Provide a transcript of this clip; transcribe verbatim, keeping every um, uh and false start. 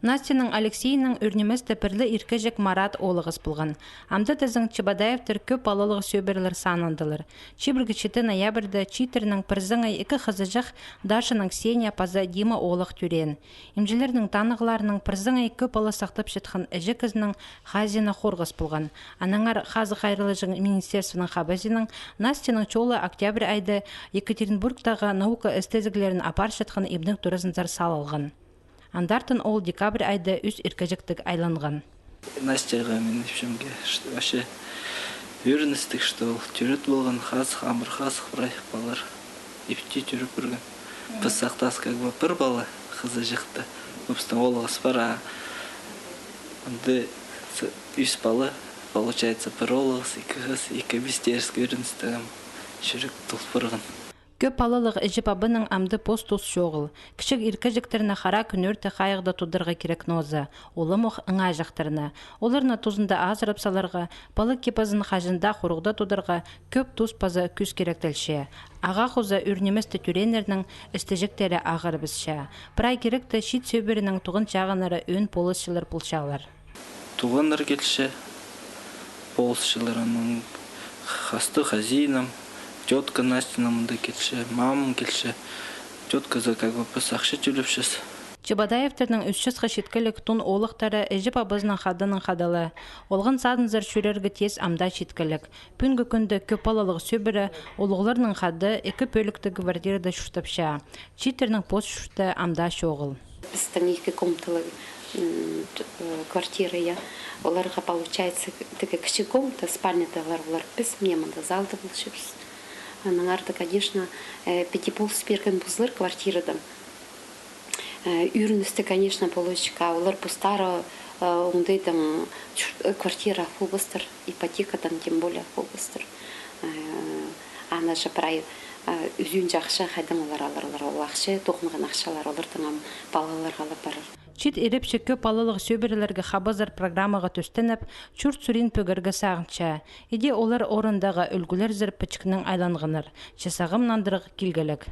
Настяның Алексейнің ӱр ниместе пір ле иркеҷек Марат оолағас полған. Амды тізең Чебодаевтер кӧп палалығ сӧбірелер санындалар. Чибіргі читі ноябрьда чииттернің пірсінең ікі хызыҷах, Дашаның Ксения паза Дима оолағ тӧреен. Имҷілернің танығларының пірсінең кӧп пала сахтапчатхан іҷе кізінің хазиина хорғас полған. Аннаңар Хазых хайраллаҷаң министерствоның хабазиинаң Настяның чолы октябрь айда Екатеринбургтағы наука істезіглерін апарчатхан имнег туразынзар салылған. Андартын ол декабрь айда ӱс иркеҷектіг айланған. Настяға мин ипчімге, что вообще ӧріністіг, что ол тӧрет полған хазых, амыр хазых прай палалар ипти тӧреп кӧрген. Піс сахтаабыс как бы пір пала хызыҷахты. Ну, пістің оолағас пар, а анда с-, ӱс пала, получается, пір оолағас, ікі хыс, ікі піс, теріс ӧріністіг, ам чӱрек толып парған. Кӧп палалығ іҷе-пабаның амды пос тус чоғыл. Кічіг иркеҷектерні хараа кӱнӧрте хайығда тударға кирек нооза, уламох аңааҷахтарны. Оларны тузында азырап саларға, пала кип-азын хаҷан даа хуруғда тударға кӧп тус паза кӱс киректелче. Ағаа хоза ӱр ниместе тӧрееннернің істеҷектері ағырыбысча. Прай киректе чиит сӧбіренің туған чағыннары ӧӧн полысчылар полчалар. Туғаннар килче, полысчылар, анаң хазы хазиинам, тётка Настяның мында килче, мамам килче. Тётказар как бы піс ахча тӧлепчес. Чебодаевтернің ӱс часха читкелек тун оолахтары іҷе-пабазының хадынаң хада ла. Олған садынзар чӧрерге тиис ам даа читкелек. Пӱӱнгі кӱнде кӧп палалығ сӧбіре улуғларнаң хада ікі пӧліктіг квартирада чуртапча. Чииттернің пос чурты ам даа чоғыл. Пістің ікі комнаталы, м, т-, э, квартира, я. Оларға, получается, тігі кічіг комната, спальня тағылар олар піс, мына мында залда полчабыс. Аннаңар даа, конечно, э, піди полыс пирген позылар квартирада. Э, ӧріністіг, конечно, полчатха, олар постары, э, оңдайдаң чур-, э, квартира ах полбастар, ипотекадаң тем более ах полбастар. Э, ана же прай, э, ӱзінҷі ахча хайдаң олар аларлар, ол ахча, тоғынған ахчалар оларның ам палаларға ла парар. Чиит ирепчі кӧп палалығ сӧбірелерге хабазар программаға тӧстеніп, чурт-сурин пӧгерге сағынча. Іди олар орындағы ӱлгӱлерзер пічікнең айланғаннар, че сағам нандырығ килгелек.